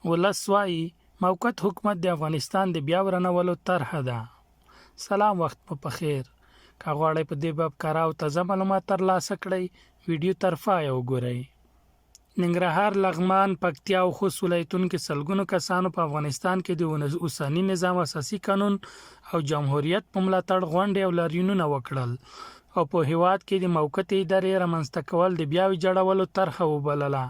ولس وايي، موقت حکومت د افغانستان د بیا ورانولو طرحه ده. سلام وخت مو پخیر. که غواړئ په دې باب کره او تازه معلومات ترلاسه کړئ، ویډیو تر پایه وګورئ. ننګرهار، لغمان، پکتیا او خوست ولایتونو کې سلګونو کسانو په افغانستان کې د اوسني نظام اساسي قانون او جمهوریت په ملاتړ غونډې او لاریونونه وکړل او په هیواد کې د موقتې ادارې رامنځته کول د بیا ویجاړولو طرحه وبلله.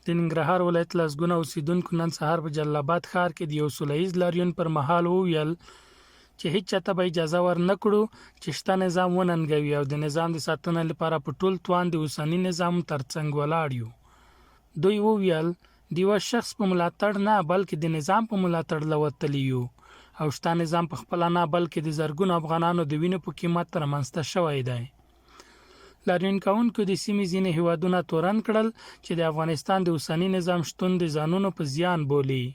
د ننګرهار ولایت لسګونه اوسېدونکو نن سهار په جلال اباد ښار کې د یو سوله ییز لاریون پر مهال وویل چې هیچا ته به اجازه ورنه کړو چې شته نظام وننګوي او د نظام د ساتنې لپاره په ټول توان د اوسني نظام ترڅنګ ولاړ یو. دوی وویل، د یوه شخص په ملاتړ نه بلکې د نظام په ملاتړ له وتلي یو او شته نظام په خپله نه بلکې د زرګونو افغانانو د وینو په قیمت رامنځته شوی دی. لاریون کوونکو د سیمې ځینې هیوادونه تورن کړل چې د افغانستان د اوسني نظام شتون د ځانونو په زیان بولي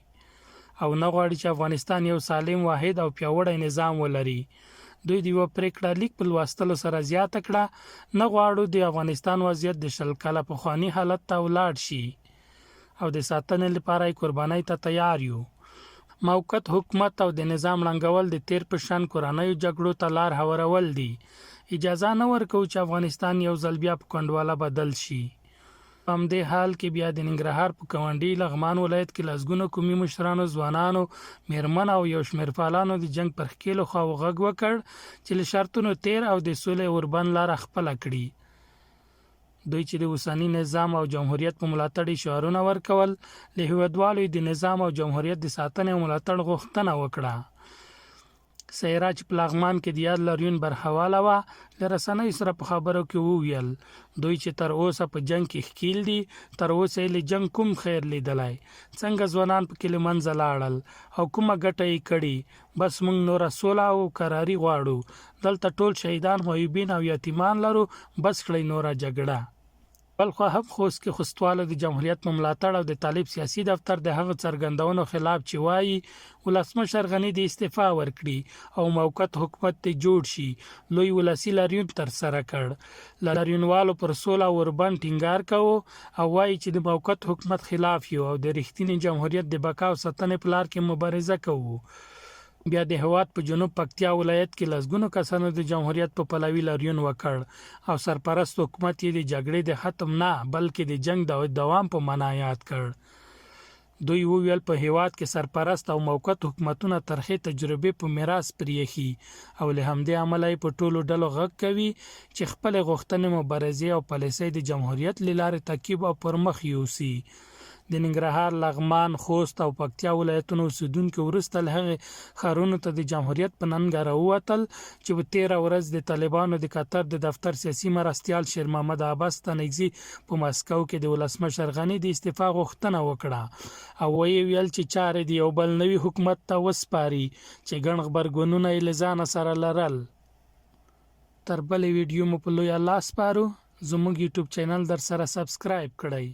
او نه غواړي چې افغانستان یو سالم، واحد او پیاوړی نظام ولري. دوی د یوه پریکړه لیک په لوستلو سره زیاته کړه، نه غواړو د افغانستان وضعیت د 20 کاله پخواني حالت ته ولاړ شي. او د ساتنې لپاره یې قربانۍ ته تیار یو. موقت حکومت او د نظام ړنګول د تېر په شان کورنیو جګړو ته لار هوارول دي. اجازه نه ورکوو چې افغانستان یو ځل بیا په کنډواله بدل شي. په همدې حال کې بیا د ننګرهار په ګاونډي لغمان ولایت کې لسګونو قومي مشرانو، ځوانانو، مېرمنو او یو شمېر فعالانو د جنګ پر ښکېلو خواوو غږ وکړ چې له شرطونو تېر او د سولې اوربند لاره خپله کړي. دوی چې د اوسني نظام او جمهوریت په ملاتړ یې شعارونه ورکول، له هیوادوالو یې د نظام او جمهوریت د ساتنې او ملاتړ غوښتنه وکړه. سیرا چې په لغمان کې د یاد لاریون برخواله وه، له رسنیو سره په خبرو کې وویل، دوی چې تر اوسه په جنګ کې ښکیل دي، تر اوسه یې له جنګ کوم خیر لیدلی؟ څنګه ځوانان پکې له منځه لاړل او کومه ګټه یې کړي؟ بس موږ نوره سوله او کراري غواړو، دلته ټول شهیدان، معیوبین او یتیمان لرو، بس کړئ نوره جګړه. بلخوا هم خوست کې خوستوالو د جمهوریت په ملاتړ او د طالب سیاسي دفتر د هغه څرګندونو خلاف چې وايي ولسمشر غني دې استعفا ورکړي او موقت حکومت دې جوړ شي، لوی ولسي لاریون ترسره کړ. لاریونوالو پر سوله او اوربند ټینګار کاوه او وايي چې د موقت حکومت خلاف یو او د رښتیني جمهوریت د بقا او ساتنې په لار کې مبارزه کوو. بیا د هېواد په جنوب پکتیا ولایت کې لسګونو کسانو د جمهوریت په پلوي لاریون وکړ او سرپرست حکومت یې د جګړې د ختم نه بلکې د جنګ د دوام په معنا یاد کړ. دوی وویل، په هېواد کې سرپرست او موقت حکومتونه ترخې تجربې په میراث پرېښي او له همدې امله یې په ټولو ډلو غږ کوي چې خپلې غوښتنې، مبارزې او پالیسۍ د جمهوریت له لارې تعقیب او پرمخ یوسي. د ننګرهار، لغمان، خوست او پکتیا ولایتونو اوسېدونکي وروسته له هغې ښارونو ته د جمهوریت په ننګه راووتل چې په تېره ورځ د طالبانو د قطر د دفتر سیاسي مرستیال شېرمحمد عباس ستانکزي په مسکو کې د ولسمشر غني د استعفا غوښتنه وکړه او ویې ویل چې چارې د یو بل نوي حکومت ته وسپاري چې ګڼ غبرګونونه یې له ځانه سره لرل. تر بلې ویډیو مو په لوی الله سپارو، زموږ یوټیوب چینل درسره سبسکرایب کړئ.